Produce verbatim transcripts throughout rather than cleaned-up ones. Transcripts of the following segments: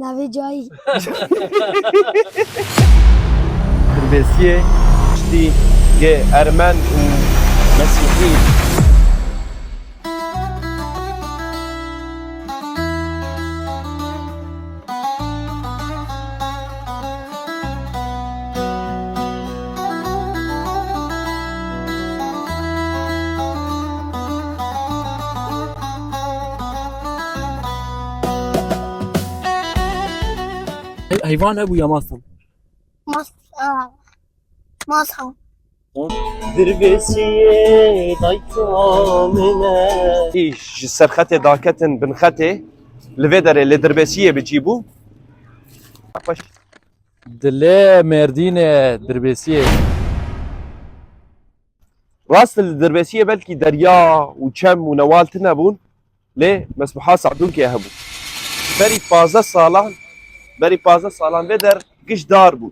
Navê cayî. Dirbêsiyê piştî gê ermen û mesîhî. Hey-, heyvan hebû ya masa? Mas, a, masa. Dirbêsiyê dayka min e. Î ji serxetê daketin binxetê, li vê derê lê Dirbêsiyê bi cî bû. Dilê Mêrdînê Dirbêsiyê. Rast li Dirbêsiyê belkî derya û çem û newal tune bûn, lê mesbuha Sadûnkê hebû. Berî pazdeh salan, berî pazdeh salan vê der giş dar bû.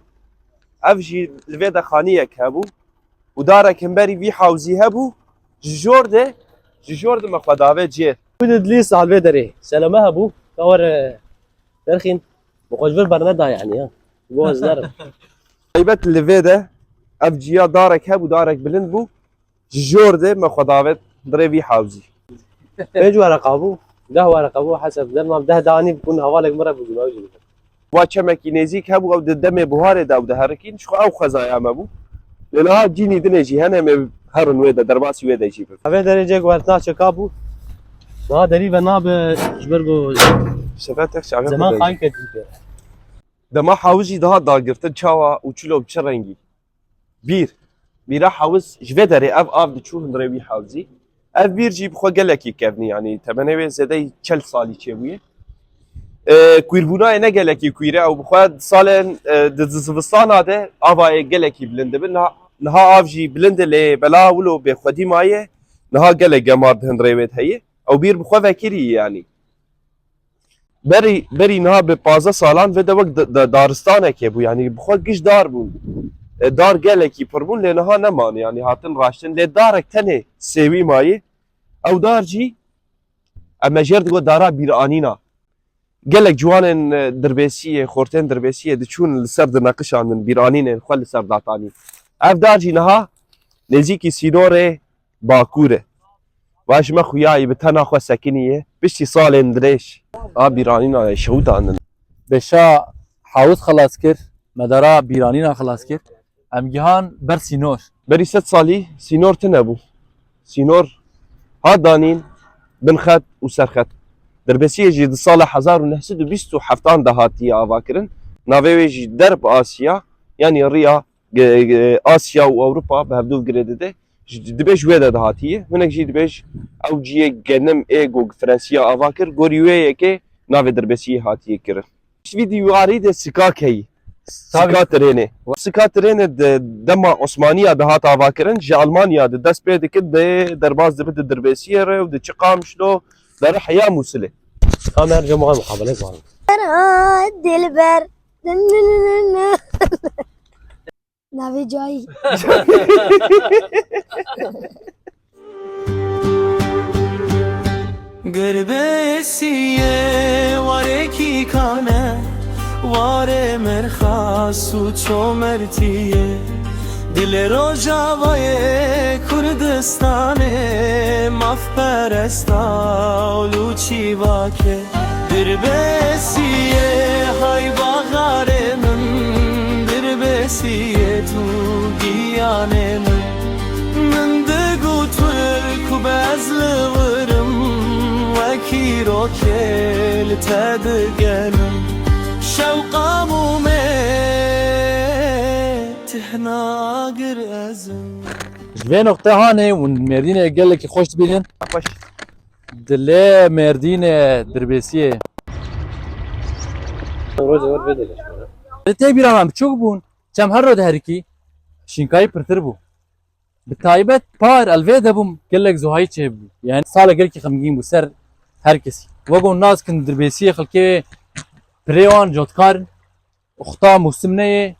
Ev jî li vê de xaniyek hebû û darek himberî vî hewzî hebû, ji jor de, ji jor de me xwe davê cê. Wî de dilî sal vê derê seleme hebû, ka were derxîn, bi xwe ji vir berneda yani ya. Bo ez nerim. Taybet li vê de ev ciya darek hebû, darek bilind bû. Ji jor de me xwe davet dirê vî hewzî. Pênc wereqa bû, deh wereqa bû, heseb der mam deh danî bûn, hevalek min re bû, cima jî. Wa çemekî nêzîk hebû, ew di demê buharê de ew diherikîn, ji xwe ew xwezaya me bû. Lê niha cînî dinê jî hene, em ê herin wê de, derbasî wê de jî bibin. Evê derê cêk wert naçe ka bû. Niha derî ve nabe ji ber ku Şefe tek çavê zeman xwe de. Xayî ketî. Dema hewzî daha dagirtin çawa û çilo bi çi rengî? Bîr. Bîra hewz ji vê derê ev av diçû hundirê wî hewzî. Ev bîr jî bi xwe gelekî kevnî, yanî temenê wê zêdeyî çel salî çêbûye. E, kwîrbûnayê ne gelekî kwîr e, ew bi xwe di salên, e, di, di zivistana de avayê gelekî bilind dibe. Niha, niha av jî bilind e, lê bela wilo bêxwedî maye. Niha gelek gemar di hundirê wê de heye. Ew bîr bi xwe vekirî ye, yanî. Berî, berî niha bi pazdeh salan vê de wek da-, da-, daristanekê bû, yanî bi xwe giş dar bûn. E, dar gelekî pir bûn, lê niha neman, yanî hatin raştin. Lê darek tenê sêwî mayî. Ew dar jî, em e jêr digot dara bîranîna. Gelek ciwanên, e, Dirbêsiyê, xortên Dirbêsiyê diçûn li ser dineqişandin, bîranînên xwe li ser datanî. Ev dar jî niha nêzîkî sînorê Bakur e. Va ji me xuyayî bi tena xwe sekinî ye. Piştî salên dirêj a bîranîna şewitandin. Beşa hewz xelas kir, me dara bîranîna xelas kir. Em gihan ber sînor. Berî sed salî sînor tune bû. Sînor hat danîn, binxet û serxet. Dirbêsiyê jî di sala hezar û neh sed û bîst û heftan de hatiye avakirin. Navê wê jî derb Asya, yanî riya ge-, ge-, Asya û Ewropa bi hevdû girê dide. Ji, dibe ji wê de dihatiye. Hinek jî dibêj ew ciyê genim ê ku Fransiya ava kir, gorî wê yekê navê Dirbêsiyê hatiye kirin. Vî dîwarî de sika keyî. Tabii. Sika trênê. Sika trênê de dema Osmaniya dihat ava kirin, ji Almanya de dest pê dikir, de derbas dibe di Dirbêsiyê re û diçi Qamişlo, dere heya Mûsilê. Kamer cemaat muqabele zalim. Dilber. Navê cayî. Dirbêsiyê warekî kane, warê mirxas û çomertiyê. Dilê Rojavayê Kurdistanê, mafperesta û lûçîvakê. Dirbêsiyê hay baxarê min, Dirbêsiyê tu giyanê min. Min digot Tirk û be ez li wir im, wekî rokê li te digelim. Şewqa mûmê tihna agir ez im. Ji vê noqte hanê û Mêrdînê gelekî xweş dibînin. Dilê Mêrdînê Dirbêsiyê. Lê tê bîra me biçûk bûn, çem her ro diherikî, şînkayî pirtir bû. Bi taybet par el vê de bûm, gelek zuhayî çêbû. Yani salek gelekî xemgîn bû ser her kesî. Wek hûn nas kin Dirbêsiyê xelkê wê pirê wan cotkar in, uxta mûsim neyê,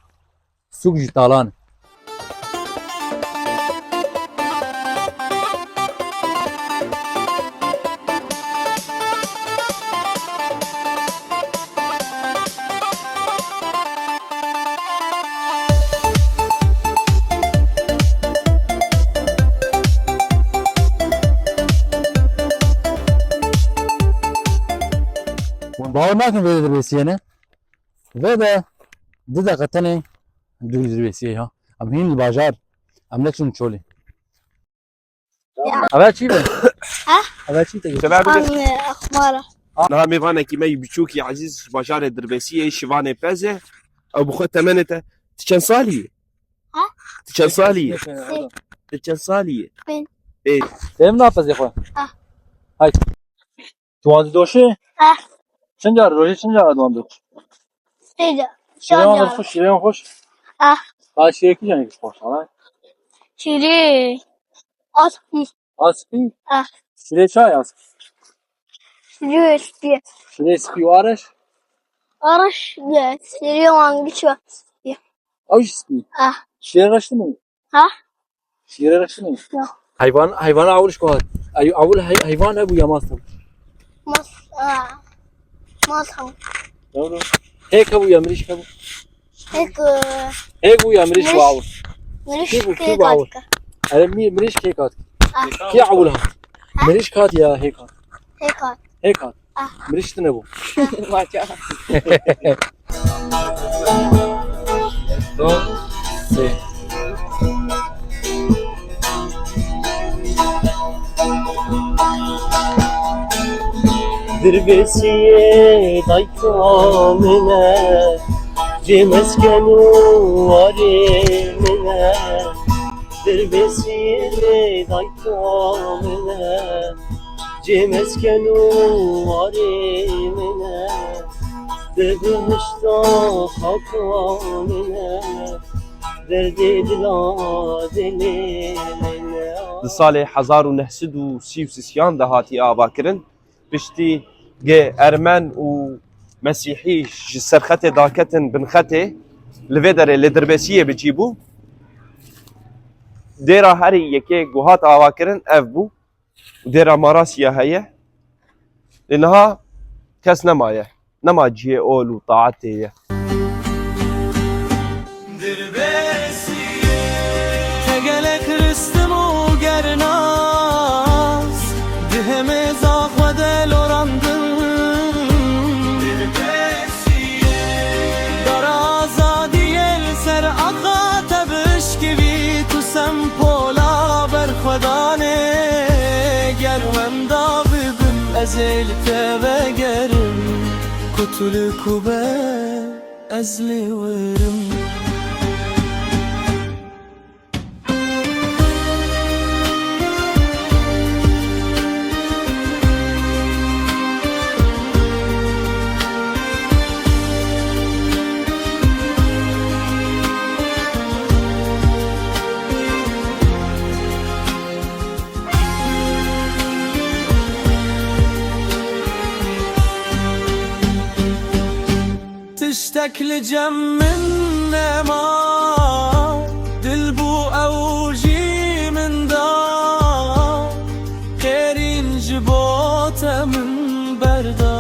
sûk jî talan. Nakin vê de dirbêsiyê ne. Vê de di deqe tenê dûr dirbêsiyê ya. Em hîn li bajar. Em neçûn çolê. Ya. Eve çi be? Ha? Eve çi te? Selam. An, e, axmara. Niha mêvanekî me yî biçûkî ezîz ji bajarê Dirbêsiyê, Şivanê Pezê. Ew bi xwe temenê te. Tu çend salî yî? Ha? Tu çend salî yî? Sê. Tu çend salî yî? Pênc. Pênc. Dem na pezê xwe. Ha. Hay. Tu wan didoşî? Ha. Çend car, rojê çend car tu wan didoşî? Sê car. Şîrê wan xweş, şîrê wan xweş. Ha. Ha, şîrê kîjan xweş, ha? Şîrê aspî. Aspî? Ha. Şîrê çay aspî. Şîrê spî. Şîrê spî û areş? Areş, ye, şîrê wan giç spî. Ew jî spî. Ha. Şîrê reş tune? Ha? Şîrê reş tune? Yok. Heyvan, heyvana awil ji ku hat? Ey, awil hey-, heyvan hebû ya mas hebû? Mas, a, mas hebû. Doğru. Hêk hebû ya mirîşk hebû? Hêk, e, hêk bû ya mirîşk bû awil? Mirîşk, kî bû, kî bû awil? Erê, mi-, mirîşk hêk hat. Ah. Kî awil hat? Ha? Mirîşk hat ya hêk hat? Hêk hat. Hêk hat. Ah. Mirîşk tune bû. Maça. Do, sê. Dirbêsiyê dayka min e, cê mesken û warê min e. Dirbêsiyê dayka min e, cê mesken û warê min e. Di bihişta xaka min e, derdê dila dilê min e. Di salê hezar û neh sed û sî û sisiyan de hatiye avakirin. Piştî ge ermen û mesîhî ji serxetê daketin binxetê, li vê derê li Dirbêsiyê bi cî bû. Dêra herî yekê ku hat avakirin ev bû. Dêra Marasiya heye. Lê niha kes nemaye. Nema cihê ol û taetê ye. Dirbêsiyê. Te gelek ristim û gernas di hemêza xwe de lorandim. Dirbêsiyê. Dara azadiyê li ser axa te bişkivî, tu sempola berxwedanê. Ger wenda bibim, ez ê li te vegerim. Ku tu li ku be, ez lê werim. Tiştek li cem min nema, dil bû ew jî min da, xêrîn ji bo te min berda.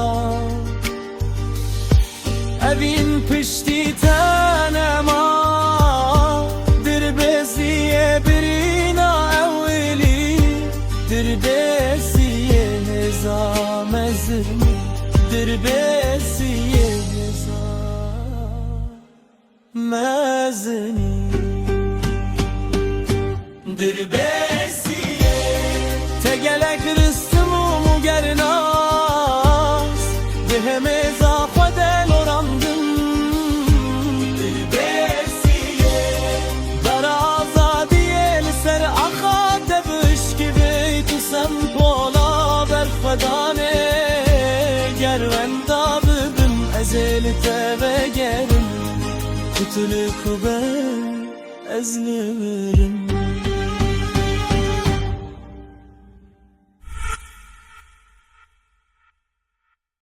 Evîn piştî te nema, dirbêsiyê birîna ewilî, dirbêsiyê hêza mezin, dirbêsiyê hêza mezinî. Dirbêsiyê. Te gelek ristim û mugernas, di hemêza xwe de lorandim. Dirbêsiyê. Dara azadiyê li ser axa te bişkivî, tu sempola berxwedanê. Ger wenda bibim, ez ê li te vegerim. Ku tu li ku be, ez li wir im.